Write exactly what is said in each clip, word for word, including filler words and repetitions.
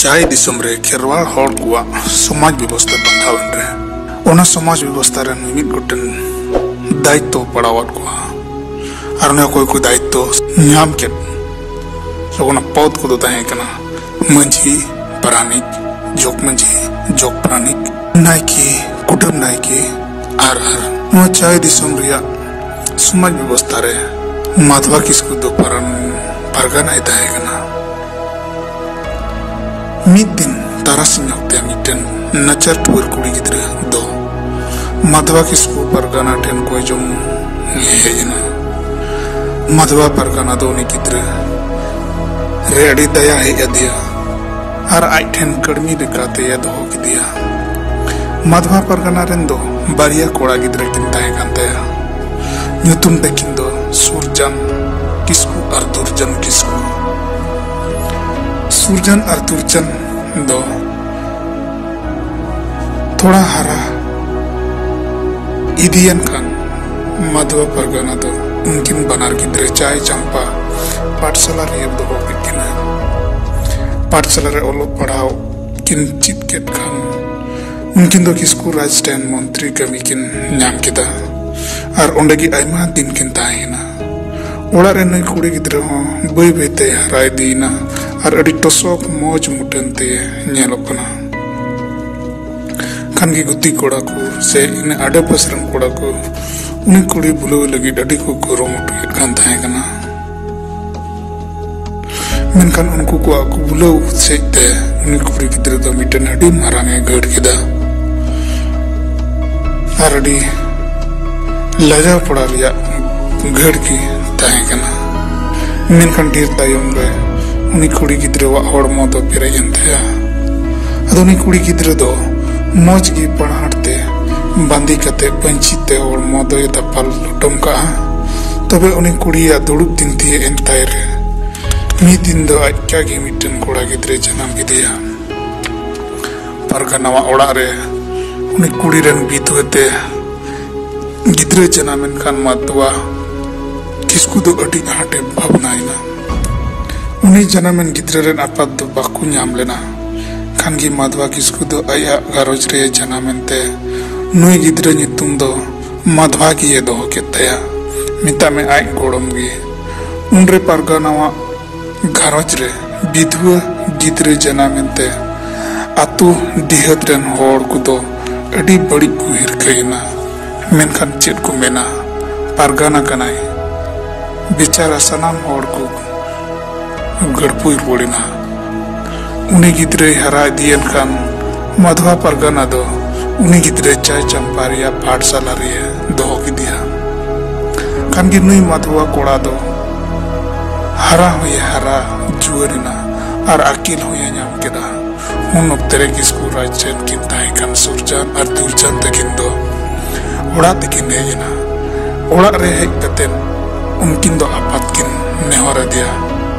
ᱪᱟᱭ ᱫᱤᱥᱚᱢ ᱨᱮ ᱠᱷᱮᱨᱣᱟᱲ ᱦᱚᱲ ᱠᱚᱣᱟᱜ ᱥᱚᱢᱟᱡᱽ ᱵᱮᱵᱚᱥᱛᱟ ᱵᱟᱸᱫᱷᱟᱣ ᱮᱱ ᱨᱮ, ᱚᱱᱟ ᱥᱚᱢᱟᱡᱽ ᱵᱮᱵᱚᱥᱛᱟ ᱨᱮᱱ ᱢᱤᱢᱤᱫ ᱜᱚᱴᱮᱱ ᱫᱟᱭᱤᱛᱛᱚ ᱯᱟᱲᱟᱣᱟᱫ ᱠᱚᱣᱟ᱾ ᱟᱨ ᱚᱱᱟ ᱚᱠᱚᱭ ᱠᱚ ᱫᱟᱭᱤᱛᱛᱚ ᱧᱟᱢ ᱠᱮᱫ, ᱚᱱᱟ ᱯᱚᱫᱽ ᱠᱚᱫᱚ ᱛᱟᱦᱮᱸ ᱠᱟᱱᱟ ᱢᱟᱹᱡᱷᱤ, ᱯᱟᱨᱟᱱᱤᱠ, ᱡᱚᱜᱽ ᱢᱟᱹᱡᱷᱤ, ᱡᱚᱜᱽ ᱯᱟᱨᱟᱱᱤᱠ, ᱱᱟᱭᱠᱮ, ᱠᱩᱰᱟᱹᱢ ᱱᱟᱭᱠᱮ, ᱟᱨ, ᱟᱨ ᱱᱚᱣᱟ ᱪᱟᱭ ᱫᱤᱥᱚᱢ ᱨᱮᱭᱟᱜ ᱥᱚᱢᱟᱡᱽ ᱵᱮᱵᱚᱥᱛᱟ ᱨᱮ ᱢᱟᱫᱷᱣᱟ ᱠᱤᱥᱠᱩ ᱫᱚ ᱯᱟᱨᱟᱱ-, ᱯᱟᱨᱜᱟᱱᱟᱭ ᱛᱟᱦᱮᱸ ᱠᱟᱱᱟ᱾ ᱢᱤᱫ ᱫᱤᱱ ᱛᱟᱨᱟᱥᱤᱧ ᱚᱠᱛᱮ ᱢᱤᱫᱴᱮᱱ ᱱᱟᱪᱟᱨ ᱴᱩᱣᱟᱹᱨ ᱠᱩᱲᱤ ᱜᱤᱫᱽᱨᱟᱹ ᱫᱚ ᱢᱟᱫᱷᱣᱟ ᱠᱤᱥᱠᱩ ᱯᱟᱨᱜᱟᱱᱟ ᱴᱷᱮᱱ ᱠᱚᱭ ᱡᱚᱝ ᱦᱮᱡ ᱮᱱᱟ᱾ ᱢᱟᱫᱷᱣᱟ ᱯᱟᱨᱜᱟᱱᱟ ᱫᱚ ᱩᱱᱤ ᱜᱤᱫᱽᱨᱟᱹ ᱨᱮ ᱟᱹᱰᱤ ᱫᱟᱭᱟ ᱦᱮᱡ ᱟᱫᱮᱭᱟ ᱟᱨ ᱟᱡ ᱴᱷᱮᱱ ᱠᱟᱹᱲᱢᱤ ᱞᱮᱠᱟᱛᱮ ᱫᱚᱦᱚ ᱠᱮᱫᱮᱭᱟ᱾ ᱢᱟᱫᱷᱣᱟ ᱯᱟᱨᱜᱟᱱᱟ ᱨᱮᱱ ᱫᱚ ᱵᱟᱨᱭᱟ ᱠᱚᱲᱟ ᱜᱤᱫᱽᱨᱟᱹ ᱠᱤᱱ ᱛᱟᱦᱮᱸ ᱠᱟᱱ ᱛᱟᱭᱟ᱾ ᱧᱩᱛᱩᱢ ᱛᱟᱹᱠᱤᱱ ᱫᱚ ᱥᱩᱨᱡᱟᱱ ᱠᱤᱥᱠᱩ ᱟᱨ ᱫᱩᱨᱡᱟᱱ ᱠᱤᱥᱠᱩ᱾ ᱥᱩᱨᱡᱟᱱ ᱟᱨ ᱫᱩᱨᱡᱟᱱ ᱫᱚ ᱛᱷᱚᱲᱟ ᱦᱟᱨᱟ ᱤᱫᱤᱭᱮᱱ ᱠᱷᱟᱱ ᱢᱟᱫᱷᱣᱟ ᱯᱟᱨᱜᱟᱱᱟ ᱫᱚ ᱩᱱᱠᱤᱱ ᱵᱟᱱᱟᱨ ᱜᱤᱫᱽᱨᱟᱹ ᱪᱟᱭ ᱪᱟᱢᱯᱟ ᱯᱟᱴᱷᱥᱟᱞᱟ ᱨᱮ ᱫᱚᱦᱚ ᱠᱮᱫ ᱠᱤᱱᱟ᱾ ᱯᱟᱴᱷᱥᱟᱞᱟ ᱨᱮ ᱚᱞᱚᱜ ᱯᱟᱲᱦᱟᱣ ᱠᱤᱱ ᱪᱮᱫ ᱠᱮᱫ ᱠᱷᱟᱱ ᱩᱱᱠᱤᱱ ᱫᱚ ᱠᱤᱥᱠᱩ ᱨᱟᱡᱽ ᱴᱷᱮᱱ ᱢᱚᱱᱛᱨᱤ ᱠᱟᱹᱢᱤ ᱠᱤᱱ ᱧᱟᱢ ᱠᱮᱫᱟ ᱟᱨ ᱚᱸᱰᱮ ᱜᱮ ᱟᱭᱢᱟ ᱫᱤᱱ ᱠᱤᱱ ᱛᱟᱦᱮᱸᱭᱮᱱᱟ᱾ ᱚᱲᱟᱜ ᱨᱮ ᱱᱩᱭ ᱠᱩᱲᱤ ᱜᱤᱫᱽᱨᱟᱹ ᱦᱚᱸ ᱵᱟᱹᱭ ᱵᱟᱹᱭ ᱛᱮ ᱦᱟᱨᱟ ᱤᱫᱤᱭᱮᱱᱟ ᱟᱨ ᱟᱹᱰᱤ ᱴᱚᱥᱚᱠ ᱢᱚᱡᱽ ᱢᱩᱴᱟᱹᱱ ᱛᱮ ᱧᱮᱞᱚᱜ ᱠᱟᱱᱟ᱾ ᱠᱷᱟᱱ ᱜᱮ ᱜᱩᱛᱤ ᱠᱚᱲᱟ ᱠᱚ ᱥᱮ ᱤᱱᱟᱹ ᱟᱰᱮᱯᱟᱥᱮ ᱨᱮᱱ ᱠᱚᱲᱟ ᱠᱚ ᱩᱱᱤ ᱠᱩᱲᱤ ᱵᱩᱞᱟᱹᱣ ᱞᱟᱹᱜᱤᱫ ᱟᱹᱰᱤ ᱠᱚ ᱠᱩᱨᱩᱢᱩᱴᱩᱭᱮᱫ ᱠᱟᱱ ᱛᱟᱦᱮᱸ ᱠᱟᱱᱟ᱾ ᱢᱮᱱᱠᱷᱟᱱ ᱩᱱᱠᱩ ᱠᱚᱣᱟᱜ ᱠᱩᱵᱩᱞᱟᱹᱣ ᱥᱮᱫ ᱛᱮ ᱩᱱᱤ ᱠᱩᱲᱤ ᱜᱤᱫᱽᱨᱟᱹ ᱫᱚ ᱢᱤᱫᱴᱮᱱ ᱟᱹᱰᱤ ᱢᱟᱨᱟᱝ ᱮ ᱜᱟᱹᱲ ᱠᱮᱫᱟ ᱟᱨ ᱟᱹᱰᱤ ᱞᱟᱡᱟᱣ ᱯᱟᱲᱟ ᱨᱮᱭᱟᱜ ᱜᱟᱹᱲ ᱜᱮ ᱛᱟᱦᱮᱸ ᱠᱟᱱᱟ᱾ ᱢᱮᱱᱠᱷᱟᱱ ᱰᱷᱮᱨ ᱛᱟᱭᱚᱢ ᱨᱮ ᱩᱱᱤ ᱠᱩᱲᱤ ᱜᱤᱫᱽᱨᱟᱹᱣᱟᱜ ᱦᱚᱲᱢᱚ ᱫᱚ ᱯᱮᱨᱮᱡ ᱮᱱ ᱛᱟᱭᱟ᱾ ᱟᱫᱚ ᱩᱱᱤ ᱠᱩᱲᱤ ᱜᱤᱫᱽᱨᱟᱹ ᱫᱚ ᱢᱚᱡᱽ ᱜᱮ ᱯᱟᱲᱦᱟᱴ ᱛᱮ ᱵᱟᱸᱫᱮ ᱠᱟᱛᱮ ᱯᱟᱹᱧᱪᱤ ᱛᱮ ᱦᱚᱲᱢᱚ ᱫᱚᱭ ᱫᱟᱯᱟᱞ ᱞᱚᱴᱚᱢ ᱠᱟᱜᱼᱟ᱾ ᱛᱚᱵᱮ ᱩᱱᱤ ᱠᱩᱲᱤᱭᱟᱜ ᱫᱩᱲᱩᱵ ᱫᱤᱱ ᱛᱤᱭᱟᱹᱜ ᱮᱱ ᱛᱟᱭ ᱨᱮ ᱢᱤᱫ ᱫᱤᱱ ᱫᱚ ᱟᱡ ᱜᱮ ᱢᱤᱫᱴᱮᱱ ᱠᱚᱲᱟ ᱜᱤᱫᱽᱨᱟᱹᱭ ᱡᱟᱱᱟᱢ ᱠᱮᱫᱮᱭᱟ᱾ ᱯᱟᱨᱜᱟᱱᱟᱣᱟᱜ ᱚᱲᱟᱜ ᱨᱮ ᱩᱱᱤ ᱠᱩᱲᱤ ᱨᱮᱱ ᱵᱤᱫᱷᱣᱟᱹ ᱛᱮ ᱜᱤᱫᱽᱨᱟᱹ ᱡᱟᱱᱟᱢ ᱮᱱ ᱠᱷᱟᱱ ᱢᱟᱫᱷᱣᱟ ᱠᱤᱥᱠᱩ ᱫᱚ ᱟᱹᱰᱤ ᱟᱸᱴ ᱮ ᱵᱷᱟᱵᱽᱱᱟᱭᱮᱱᱟ᱾ ᱩᱱᱤ ᱡᱟᱱᱟᱢᱮᱱ ᱜᱤᱫᱽᱨᱟᱹ ᱨᱮᱱ ᱟᱯᱟᱛ ᱫᱚ ᱵᱟᱠᱚ ᱧᱟᱢ ᱞᱮᱱᱟ᱾ ᱠᱷᱟᱱ ᱜᱮ ᱢᱟᱫᱷᱣᱟ ᱠᱤᱥᱠᱩ ᱫᱚ ᱟᱭᱟᱜ ᱜᱷᱟᱨᱚᱸᱡᱽ ᱨᱮ ᱡᱟᱱᱟᱢᱮᱱ ᱛᱮ ᱱᱩᱭ ᱜᱤᱫᱽᱨᱟᱹ ᱧᱩᱛᱩᱢ ᱫᱚ ᱢᱟᱫᱷᱣᱟ ᱜᱮᱭᱮ ᱫᱚᱦᱚ ᱠᱮᱫ ᱛᱟᱭᱟ᱾ ᱢᱮᱛᱟᱜ ᱢᱮ ᱟᱡ ᱜᱚᱲᱚᱢ ᱜᱮ᱾ ᱩᱱᱨᱮ ᱯᱟᱨᱜᱟᱱᱟᱣᱟᱜ ᱜᱷᱟᱨᱚᱸᱡᱽ ᱨᱮ ᱵᱤᱫᱷᱣᱟᱹ ᱜᱤᱫᱽᱨᱟᱹ ᱡᱟᱱᱟᱢᱮᱱ ᱛᱮ ᱟᱛᱳ ᱰᱤᱦᱟᱹᱛ ᱨᱮᱱ ᱦᱚᱲ ᱠᱚᱫᱚ ᱟᱹᱰᱤ ᱵᱟᱹᱲᱤᱡ ᱠᱚ ᱦᱤᱨᱠᱟᱹᱭᱮᱱᱟ᱾ ᱢᱮᱱᱠᱷᱟᱱ ᱪᱮᱫ ᱠᱚ ᱢᱮᱱᱟ, ᱯᱟᱨᱜᱟᱱᱟ ᱠᱟᱱᱟᱭ, ᱵᱮᱪᱟᱨᱟ ᱥᱟᱱᱟᱢ ᱦᱚᱲ ᱠᱚ ᱜᱟᱹᱲᱯᱩᱭ ᱨᱩᱣᱟᱹᱲᱮᱱᱟ᱾ ᱩᱱᱤ ᱜᱤᱫᱽᱨᱟᱹᱭ ᱦᱟᱨᱟ ᱤᱫᱤᱭᱮᱱ ᱠᱷᱟᱱ ᱢᱟᱫᱷᱣᱟ ᱯᱟᱨᱜᱟᱱᱟ ᱫᱚ ᱩᱱᱤ ᱜᱤᱫᱽᱨᱟᱹ ᱪᱟᱭ ᱪᱟᱢᱯᱟ ᱨᱮᱭᱟᱜ ᱯᱟᱴᱷᱥᱟᱞᱟ ᱨᱮ ᱫᱚᱦᱚ ᱠᱮᱫᱮᱭᱟ᱾ ᱠᱷᱟᱱ ᱜᱮ ᱱᱩᱭ ᱢᱟᱫᱷᱣᱟ ᱠᱚᱲᱟ ᱫᱚ ᱦᱟᱨᱟ ᱦᱚᱸᱭᱮ ᱦᱟᱨᱟ ᱡᱩᱣᱟᱹᱱ ᱮᱱᱟ ᱟᱨ ᱟᱹᱠᱤᱞ ᱦᱚᱸᱭᱮ ᱧᱟᱢ ᱠᱮᱫᱟ᱾ ᱩᱱ ᱚᱠᱛᱮ ᱨᱮ ᱠᱤᱥᱠᱩ ᱨᱟᱡᱽ ᱨᱮᱱ ᱠᱤᱱ ᱛᱟᱦᱮᱸ ᱠᱟᱱ ᱥᱩᱨᱡᱟᱱ ᱟᱨ ᱫᱩᱨᱡᱟᱱ ᱛᱟᱹᱠᱤᱱ ᱫᱚ ᱚᱲᱟᱜ ᱛᱮᱠᱤᱱ ᱦᱮᱡ ᱮᱱᱟ᱾ ᱚᱲᱟᱜ ᱨᱮ ᱦᱮᱡ ᱠᱟᱛᱮ ᱩᱱᱠᱤᱱ ᱫᱚ ᱟᱯᱟᱛ ᱠᱤᱱ ᱱᱮᱦᱚᱨ ᱟᱫᱮᱭᱟ,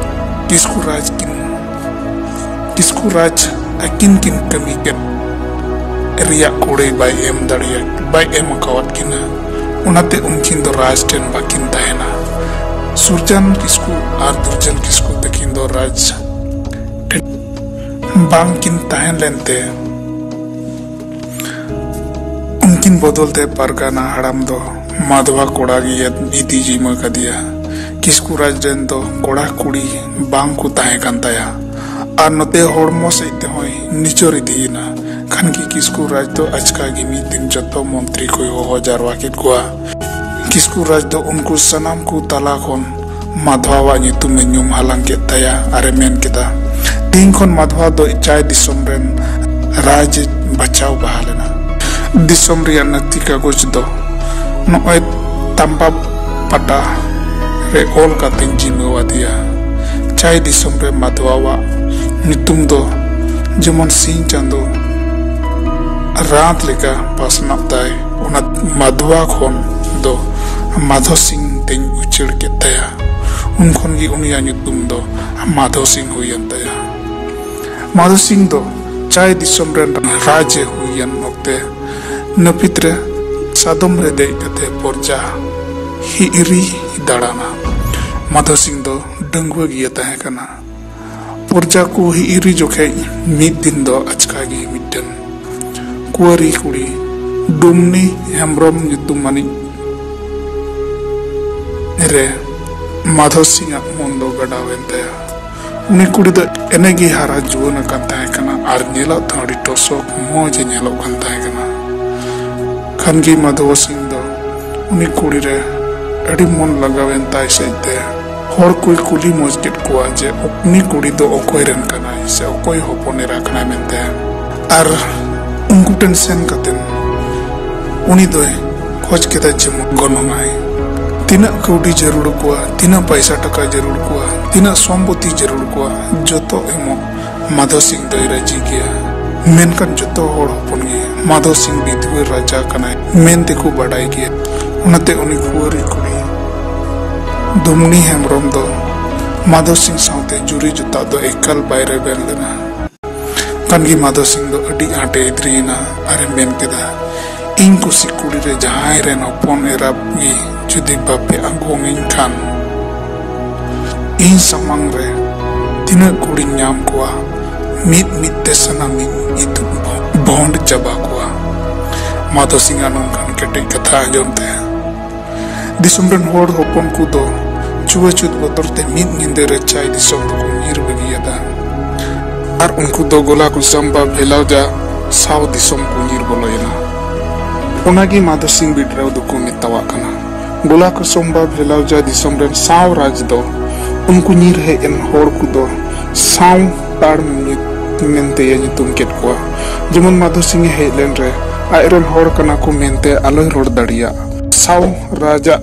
ᱠᱤᱥᱠᱩ ᱨᱟᱡᱽ ᱠᱤᱱ ᱠᱤᱥᱠᱩ ᱨᱟᱡᱽ ᱟᱹᱠᱤᱱ ᱠᱤᱱ ᱠᱟᱹᱢᱤ ᱠᱮᱫ ᱨᱮᱭᱟᱜ ᱠᱩᱲᱟᱹᱭ ᱵᱟᱭ ᱮᱢ ᱫᱟᱲᱮᱭᱟ ᱵᱟᱭ ᱮᱢ ᱟᱠᱟᱣᱟᱫ ᱠᱤᱱᱟ᱾ ᱚᱱᱟᱛᱮ ᱩᱱᱠᱤᱱ ᱫᱚ ᱨᱟᱡᱽ ᱴᱷᱮᱱ ᱵᱟᱹᱠᱤᱱ ᱛᱟᱦᱮᱱᱟ᱾ ᱥᱩᱨᱡᱟᱱ ᱠᱤᱥᱠᱩ ᱟᱨ ᱫᱩᱨᱡᱟᱱ ᱠᱤᱥᱠᱩ ᱛᱟᱹᱠᱤᱱ ᱫᱚ ᱨᱟᱡᱽ ᱵᱟᱝ ᱠᱤᱱ ᱛᱟᱦᱮᱸ ᱞᱮᱱᱛᱮ ᱩᱱᱠᱤᱱ ᱵᱚᱫᱚᱞ ᱛᱮ ᱯᱟᱨᱜᱟᱱᱟ ᱦᱟᱲᱟᱢ ᱫᱚ ᱢᱟᱫᱷᱣᱟ ᱠᱚᱲᱟ ᱜᱮ ᱤᱫᱤ ᱡᱤᱢᱟᱹ ᱠᱟᱫᱮᱭᱟ᱾ ᱠᱤᱥᱠᱩ ᱨᱟᱡᱽ ᱨᱮᱱ ᱫᱚ ᱠᱚᱲᱟ ᱠᱩᱲᱤ ᱵᱟᱝ ᱠᱚ ᱛᱟᱦᱮᱸ ᱠᱟᱱ ᱛᱟᱭᱟ ᱟᱨ ᱱᱚᱛᱮ ᱦᱚᱲᱢᱚ ᱥᱮᱫ ᱛᱮᱦᱚᱸᱭ ᱱᱤᱪᱚᱨ ᱤᱫᱤᱭᱮᱱᱟ᱾ ᱠᱷᱟᱱ ᱜᱮ ᱠᱤᱥᱠᱩ ᱨᱟᱡᱽ ᱫᱚ ᱟᱪᱠᱟ ᱜᱮ ᱢᱤᱫ ᱫᱤᱱ ᱡᱚᱛᱚ ᱢᱚᱱᱛᱨᱤ ᱠᱚᱭ ᱦᱚᱦᱚ ᱡᱟᱨᱣᱟ ᱠᱮᱫ ᱠᱚᱣᱟ᱾ ᱠᱤᱥᱠᱩ ᱨᱟᱡᱽ ᱫᱚ ᱩᱱᱠᱩ ᱥᱟᱱᱟᱢ ᱠᱚ ᱛᱟᱞᱟ ᱠᱷᱚᱱ ᱢᱟᱫᱷᱣᱟᱣᱟᱜ ᱧᱩᱛᱩᱢ ᱮ ᱧᱩᱢ ᱦᱟᱞᱟᱝ ᱠᱮᱫ ᱛᱟᱭᱟ ᱟᱨ ᱮ ᱢᱮᱱ ᱠᱮᱫᱟ, "ᱛᱮᱦᱮᱧ ᱠᱷᱚᱱ ᱢᱟᱫᱷᱣᱟ ᱫᱚ ᱪᱟᱭ ᱫᱤᱥᱚᱢ ᱨᱮᱱ ᱨᱟᱡᱽ ᱮ ᱵᱟᱪᱷᱟᱣ ᱵᱟᱦᱟᱞ ᱮᱱᱟ᱾ ᱫᱤᱥᱚᱢ ᱨᱮᱭᱟᱜ ᱱᱟᱹᱛᱤ ᱠᱟᱜᱚᱡᱽ ᱫᱚ ᱱᱚᱜᱼᱚᱭ ᱛᱟᱢᱵᱟ ᱯᱟᱴᱟ ᱨᱮ ᱚᱞ ᱠᱟᱛᱮᱧ ᱡᱤᱢᱟᱹᱣ ᱟᱫᱮᱭᱟ᱾ ᱪᱟᱭ ᱫᱤᱥᱚᱢ ᱨᱮ ᱢᱟᱫᱷᱣᱟᱣᱟᱜ ᱧᱩᱛᱩᱢ ᱫᱚ ᱡᱮᱢᱚᱱ ᱥᱤᱧ ᱪᱟᱸᱫᱚ ᱨᱟᱛ ᱞᱮᱠᱟ ᱯᱟᱥᱱᱟᱜ ᱛᱟᱭ, ᱚᱱᱟ ᱢᱟᱫᱷᱣᱟ ᱠᱷᱚᱱ ᱫᱚ ᱢᱟᱫᱷᱚ ᱥᱤᱝ ᱛᱮᱧ ᱩᱪᱟᱹᱲ ᱠᱮᱫ ᱛᱟᱭᱟ᱾" ᱩᱱ ᱠᱷᱚᱱ ᱜᱮ ᱩᱱᱤᱭᱟᱜ ᱧᱩᱛᱩᱢ ᱫᱚ ᱢᱟᱫᱷᱚ ᱥᱤᱝ ᱦᱩᱭᱮᱱ ᱛᱟᱭᱟ᱾ ᱢᱟᱫᱷᱚ ᱥᱤᱝ ᱫᱚ ᱪᱟᱭ ᱫᱤᱥᱚᱢ ᱨᱮᱱ ᱨᱟᱡᱽ ᱮ ᱦᱩᱭᱮᱱ ᱚᱠᱛᱮ ᱱᱟᱹᱯᱤᱛ ᱨᱮ ᱥᱟᱫᱚᱢ ᱨᱮ ᱫᱮᱡ ᱠᱟᱛᱮ ᱯᱚᱨᱡᱟ ᱦᱤᱨᱤ ᱫᱟᱬᱟᱱᱟ᱾ ᱢᱟᱫᱷᱚ ᱥᱤᱝ ᱫᱚ ᱰᱟᱺᱜᱩᱣᱟᱹ ᱜᱮᱭ ᱛᱟᱦᱮᱸ ᱠᱟᱱᱟ᱾ ᱯᱚᱨᱡᱟ ᱠᱚ ᱦᱤᱨᱤ ᱡᱚᱠᱷᱮᱡ ᱢᱤᱫ ᱫᱤᱱ ᱫᱚ ᱟᱪᱠᱟ ᱜᱮ ᱢᱤᱫᱴᱮᱱ ᱠᱩᱣᱟᱹᱨᱤ ᱠᱩᱲᱤ ᱰᱩᱢᱱᱤ ᱦᱮᱢᱵᱨᱚᱢ ᱧᱩᱛᱩᱢᱟᱱᱤᱡ ᱨᱮ ᱢᱟᱫᱷᱚ ᱥᱤᱝ ᱟᱜ ᱢᱚᱱ ᱫᱚ ᱜᱟᱰᱟᱣ ᱮᱱ ᱛᱟᱭᱟ᱾ ᱩᱱᱤ ᱠᱩᱲᱤ ᱫᱚ ᱮᱱᱮ ᱜᱮ ᱦᱟᱨᱟ ᱡᱩᱣᱟᱹᱱ ᱟᱠᱟᱱ ᱛᱟᱦᱮᱸ ᱠᱟᱱᱟ ᱟᱨ ᱧᱮᱞᱚᱜ ᱛᱮᱦᱚᱸ ᱟᱹᱰᱤ ᱴᱚᱥᱚᱠ ᱢᱚᱡᱽ ᱮ ᱧᱮᱞᱚᱜ ᱠᱟᱱ ᱛᱟᱦᱮᱸ ᱠᱟᱱᱟ᱾ ᱠᱷᱟᱱ ᱜᱮ ᱢᱟᱫᱷᱚ ᱥᱤᱝ ᱫᱚ ᱩᱱᱤ ᱠᱩᱲᱤ ᱨᱮ ᱟᱹᱰᱤ ᱢᱚᱱ ᱞᱟᱜᱟᱣ ᱮᱱ ᱛᱟᱭ ᱥᱮᱫ ᱛᱮ ᱦᱚᱲ ᱠᱚᱭ ᱠᱩᱞᱤ ᱢᱚᱡᱽ ᱠᱮᱫ ᱠᱚᱣᱟ ᱡᱮ ᱩᱱᱤ ᱠᱩᱲᱤ ᱫᱚ ᱚᱠᱚᱭ ᱨᱮᱱ ᱠᱟᱱᱟᱭ ᱥᱮ ᱚᱠᱚᱭ ᱦᱚᱯᱚᱱ ᱮᱨᱟ ᱠᱟᱱᱟᱭ ᱢᱮᱱᱛᱮ᱾ ᱟᱨ ᱩᱱᱠᱩ ᱴᱷᱮᱱ ᱥᱮᱱ ᱠᱟᱛᱮ ᱩᱱᱤ ᱫᱚᱭ ᱠᱷᱚᱡᱽ ᱠᱮᱫᱟ ᱡᱮ ᱜᱚᱱᱚᱝ ᱟᱭ, ᱛᱤᱱᱟᱹᱜ ᱠᱟᱹᱣᱰᱤ ᱡᱟᱹᱨᱩᱲ ᱠᱚᱣᱟ, ᱛᱤᱱᱟᱹᱜ ᱯᱟᱭᱥᱟ ᱴᱟᱠᱟ ᱡᱟᱹᱨᱩᱲ ᱠᱚᱣᱟ, ᱛᱤᱱᱟᱹᱜ ᱥᱚᱢᱯᱚᱛᱤ ᱡᱟᱹᱨᱩᱲ ᱠᱚᱣᱟ, ᱡᱚᱛᱚ ᱮᱢᱚᱜ ᱢᱟᱫᱷᱚ ᱥᱤᱝ ᱫᱚᱭ ᱨᱟᱹᱡᱤ ᱜᱮᱭᱟ᱾ ᱢᱮᱱᱠᱷᱟᱱ ᱡᱚᱛᱚ ᱦᱚᱲ ᱦᱚᱯᱚᱱ ᱜᱮ ᱢᱟᱫᱷᱚ ᱥᱤᱝ ᱵᱤᱫᱷᱣᱟᱹ ᱨᱟᱡᱟ ᱠᱟᱱᱟᱭ ᱢᱮᱱ ᱛᱮᱠᱚ ᱵᱟᱰᱟᱭ ᱜᱮᱭᱟ᱾ ᱚᱱᱟᱛᱮ ᱩᱱᱤ ᱠᱩᱣᱟᱹᱨᱤ ᱠᱩᱲᱤ ᱫᱩᱢᱱᱤ ᱦᱮᱢᱵᱨᱚᱢ ᱫᱚ ᱢᱟᱫᱷᱚ ᱥᱤᱝ ᱥᱟᱶᱛᱮ ᱡᱩᱨᱤ ᱡᱚᱛᱟᱜ ᱫᱚ ᱮᱠᱟᱞ ᱵᱟᱭ ᱨᱮᱵᱮᱱ ᱞᱮᱱᱟ᱾ ᱠᱷᱟᱱ ᱜᱮ ᱢᱟᱫᱷᱚ ᱥᱤᱝ ᱫᱚ ᱟᱹᱰᱤ ᱟᱸᱴᱮ ᱮᱫᱽᱨᱤᱭᱮᱱᱟ ᱟᱨᱮ ᱢᱮᱱ ᱠᱮᱫᱟ, "ᱤᱧ ᱠᱩᱥᱤ ᱠᱩᱲᱤ ᱨᱮ ᱡᱟᱦᱟᱸᱭ ᱨᱮᱱ ᱦᱚᱯᱚᱱ ᱮᱨᱟ ᱜᱮ ᱡᱩᱫᱤ ᱵᱟᱯᱮ ᱟᱬᱜᱚᱢᱤᱧ ᱠᱷᱟᱱ, ᱤᱧ ᱥᱟᱢᱟᱝ ᱨᱮ ᱛᱤᱱᱟᱹᱜ ᱠᱩᱲᱤᱧ ᱧᱟᱢ ᱠᱚᱣᱟ, ᱢᱤᱫ ᱢᱤᱫ ᱛᱮ ᱥᱟᱱᱟᱢᱤᱧ ᱤᱛᱩᱫ ᱵᱷᱚᱸᱰ ᱪᱟᱵᱟ ᱠᱚᱣᱟ᱾" ᱢᱟᱫᱷᱚ ᱥᱤᱝ ᱟᱜ ᱱᱚᱝᱠᱟᱱ ᱠᱮᱴᱮᱡ ᱠᱟᱛᱷᱟ ᱟᱸᱡᱚᱢ ᱛᱮ ᱫᱤᱥᱚᱢ ᱨᱮᱱ ᱦᱚᱲ ᱦᱚᱯᱚᱱ ᱠᱚᱫᱚ ᱪᱷᱩᱣᱟᱹᱪᱷᱩᱛ ᱵᱚᱛᱚᱨ ᱛᱮ ᱢᱤᱫ ᱧᱤᱫᱟᱹ ᱨᱮ ᱪᱟᱭ ᱫᱤᱥᱚᱢ ᱫᱚᱠᱚ ᱧᱤᱨ ᱵᱟᱹᱜᱤᱭᱟᱫᱟ᱾ ᱟᱨ ᱩᱱᱠᱩ ᱫᱚ ᱜᱚᱞᱟ ᱠᱚ ᱥᱟᱢᱵᱟ ᱵᱷᱮᱞᱟᱣᱡᱟ ᱥᱟᱶ ᱫᱤᱥᱚᱢ ᱠᱚ ᱧᱤᱨ ᱵᱚᱞᱚᱭᱮᱱᱟ᱾ ᱚᱱᱟᱜᱮ ᱢᱟᱫᱷᱚ ᱥᱤᱝ ᱵᱤᱰᱨᱟᱣ ᱫᱚᱠᱚ ᱢᱮᱛᱟᱣᱟᱜ ᱠᱟᱱᱟ᱾ ᱜᱚᱞᱟ ᱠᱚ ᱥᱟᱢᱵᱟ ᱵᱷᱮᱞᱟᱣᱡᱟ ᱫᱤᱥᱚᱢ ᱨᱮᱱ ᱥᱟᱶ ᱨᱟᱡᱽ ᱫᱚ ᱩᱱᱠᱩ ᱧᱤᱨ ᱦᱮᱡ ᱮᱱ ᱦᱚᱲ ᱠᱚᱫᱚ ᱥᱟᱶ ᱛᱟᱲ ᱢᱮᱱᱛᱮᱭ ᱧᱩᱛᱩᱢ ᱠᱮᱫ ᱠᱚᱣᱟ᱾ ᱡᱮᱢᱚᱱ ᱢᱟᱫᱷᱚ ᱥᱤᱝ ᱮ ᱦᱮᱡ ᱞᱮᱱ ᱨᱮ ᱟᱡ ᱨᱮᱱ ᱦᱚᱲ ᱠᱟᱱᱟ ᱠᱚ ᱢᱮᱱᱛᱮ ᱟᱞᱚᱭ ᱨᱚᱲ ᱫᱟᱲᱮᱭᱟᱜ᱾ ᱥᱟᱶ ᱨᱟᱡᱟᱜ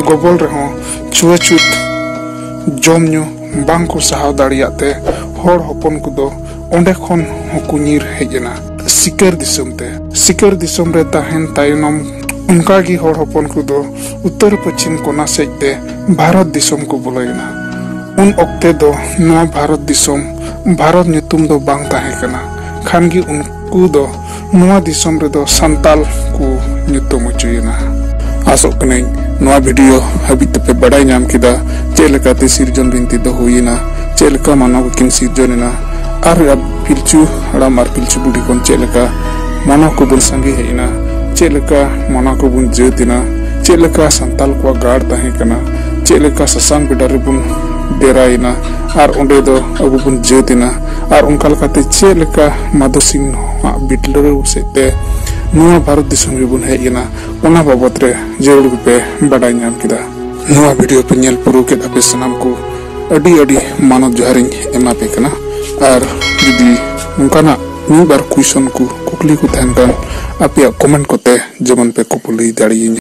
ᱜᱚᱵᱚᱞ ᱨᱮᱦᱚᱸ ᱪᱷᱩᱣᱟᱹᱪᱷᱩᱛ ᱡᱚᱢ ᱧᱩ ᱵᱟᱝ ᱠᱚ ᱥᱟᱦᱟᱣ ᱫᱟᱲᱮᱭᱟᱜ ᱛᱮ ᱦᱚᱲ ᱦᱚᱯᱚᱱ ᱠᱚᱫᱚ ᱚᱸᱰᱮ ᱠᱷᱚᱱ ᱦᱚᱸᱠᱚ ᱧᱤᱨ ᱦᱮᱡ ᱮᱱᱟ ᱥᱤᱠᱟᱹᱨ ᱫᱤᱥᱚᱢ ᱛᱮ᱾ ᱥᱤᱠᱟᱹᱨ ᱫᱤᱥᱚᱢ ᱨᱮ ᱛᱟᱦᱮᱱ ᱛᱟᱭᱱᱚᱢ ᱚᱱᱠᱟ ᱜᱮ ᱦᱚᱲ ᱦᱚᱯᱚᱱ ᱠᱚᱫᱚ ᱩᱛᱛᱚᱨ ᱯᱚᱪᱷᱤᱢ ᱠᱚᱱᱟ ᱥᱮᱫ ᱛᱮ ᱵᱷᱟᱨᱚᱛ ᱫᱤᱥᱚᱢ ᱠᱚ ᱵᱚᱞᱚᱭᱮᱱᱟ᱾ ᱩᱱ ᱚᱠᱛᱮ ᱫᱚ ᱱᱚᱣᱟ ᱵᱷᱟᱨᱚᱛ ᱫᱤᱥᱚᱢ ᱵᱷᱟᱨᱚᱛ ᱧᱩᱛᱩᱢ ᱫᱚ ᱵᱟᱝ ᱛᱟᱦᱮᱸ ᱠᱟᱱᱟ᱾ ᱠᱷᱟᱱ ᱜᱮ ᱩᱱᱠᱩ ᱫᱚ ᱱᱚᱣᱟ ᱫᱤᱥᱚᱢ ᱨᱮᱫᱚ ᱥᱟᱱᱛᱟᱞ ᱠᱚ ᱧᱩᱛᱩᱢ ᱦᱚᱪᱚᱭᱮᱱᱟ᱾ ᱟᱥᱚᱜ ᱠᱟᱹᱱᱟᱹᱧ ᱱᱚᱣᱟ ᱵᱷᱤᱰᱤᱭᱳ ᱦᱟᱹᱵᱤᱡ ᱛᱮᱯᱮ ᱵᱟᱰᱟᱭ ᱧᱟᱢ ᱠᱮᱫᱟ ᱪᱮᱫ ᱞᱮᱠᱟᱛᱮ ᱥᱤᱨᱡᱚᱱ ᱵᱤᱱᱛᱤ ᱫᱚ ᱦᱩᱭᱮᱱᱟ᱾ ᱪᱮᱫ ᱞᱮᱠᱟ ᱢᱟᱱᱣᱟ ᱠᱚᱠᱤᱱ ᱥᱤᱨᱡᱚᱱ ᱮᱱᱟ, ᱟᱨ ᱟᱵ-, ᱯᱤᱞᱪᱩ ᱦᱟᱲᱟᱢ ᱟᱨ ᱯᱤᱞᱪᱩ ᱵᱩᱰᱷᱤ ᱠᱷᱚᱱ ᱪᱮᱫ ᱞᱮᱠᱟ ᱢᱟᱱᱣᱟ ᱠᱚᱵᱚᱱ ᱥᱟᱸᱜᱮ ᱦᱮᱡ ᱮᱱᱟ, ᱪᱮᱫ ᱞᱮᱠᱟ ᱢᱟᱱᱣᱟ ᱠᱚᱵᱚᱱ ᱡᱟᱹᱛ ᱮᱱᱟ, ᱪᱮᱫ ᱞᱮᱠᱟ ᱥᱟᱱᱛᱟᱞ ᱠᱚᱣᱟᱜ ᱜᱟᱲ ᱛᱟᱦᱮᱸ ᱠᱟᱱᱟ, ᱪᱮᱫ ᱞᱮᱠᱟ ᱥᱟᱥᱟᱝ ᱵᱮᱰᱟ ᱨᱮᱵᱚᱱ ᱰᱮᱨᱟᱭᱮᱱᱟ ᱟᱨ ᱚᱸᱰᱮ ᱫᱚ ᱟᱵᱚ ᱵᱚᱱ ᱡᱟᱹᱛ ᱮᱱᱟ, ᱟᱨ ᱚᱱᱠᱟ ᱞᱮᱠᱟᱛᱮ ᱪᱮᱫ ᱞᱮᱠᱟ ᱢᱟᱫᱷᱚ ᱥᱤᱝ ᱟᱜ ᱵᱤᱴᱞᱟᱹᱣ ᱥᱮᱫ ᱛᱮ ᱱᱚᱣᱟ ᱵᱷᱟᱨᱚᱛ ᱫᱤᱥᱚᱢ ᱨᱮᱵᱚᱱ ᱦᱮᱡ ᱮᱱᱟ, ᱚᱱᱟ ᱵᱟᱵᱚᱛ ᱨᱮ ᱡᱟᱹᱨᱩᱲ ᱜᱮᱯᱮ ᱵᱟᱰᱟᱭ ᱧᱟᱢ ᱠᱮᱫᱟ᱾ ᱱᱚᱣᱟ ᱵᱷᱤᱰᱤᱭᱳ ᱯᱮ ᱧᱮᱞ ᱯᱩᱨᱟᱹᱣ ᱠᱮᱫ ᱟᱯᱮ ᱥᱟᱱᱟᱢ ᱠᱚ, ᱟᱹᱰᱤ ᱟᱹᱰᱤ ᱢᱟᱱᱚᱛ ᱡᱚᱦᱟᱨᱤᱧ ᱮᱢᱟ ᱯᱮ ᱠᱟᱱᱟ᱾ ᱟᱨ ᱡᱩᱫᱤ ᱱᱚᱝᱠᱟᱱᱟᱜ ᱢᱤᱫ ᱵᱟᱨ ᱠᱩᱭᱥᱚᱱ ᱠᱚ, ᱠᱩᱠᱞᱤ ᱠᱚ ᱛᱟᱦᱮᱱ ᱠᱷᱟᱱ, ᱟᱯᱮᱭᱟᱜ ᱠᱚᱢᱮᱱᱴ ᱠᱚᱛᱮ ᱡᱮᱢᱚᱱ ᱯᱮ ᱠᱩᱠᱞᱤ ᱫᱟᱲᱮᱭᱟᱹᱧᱟ᱾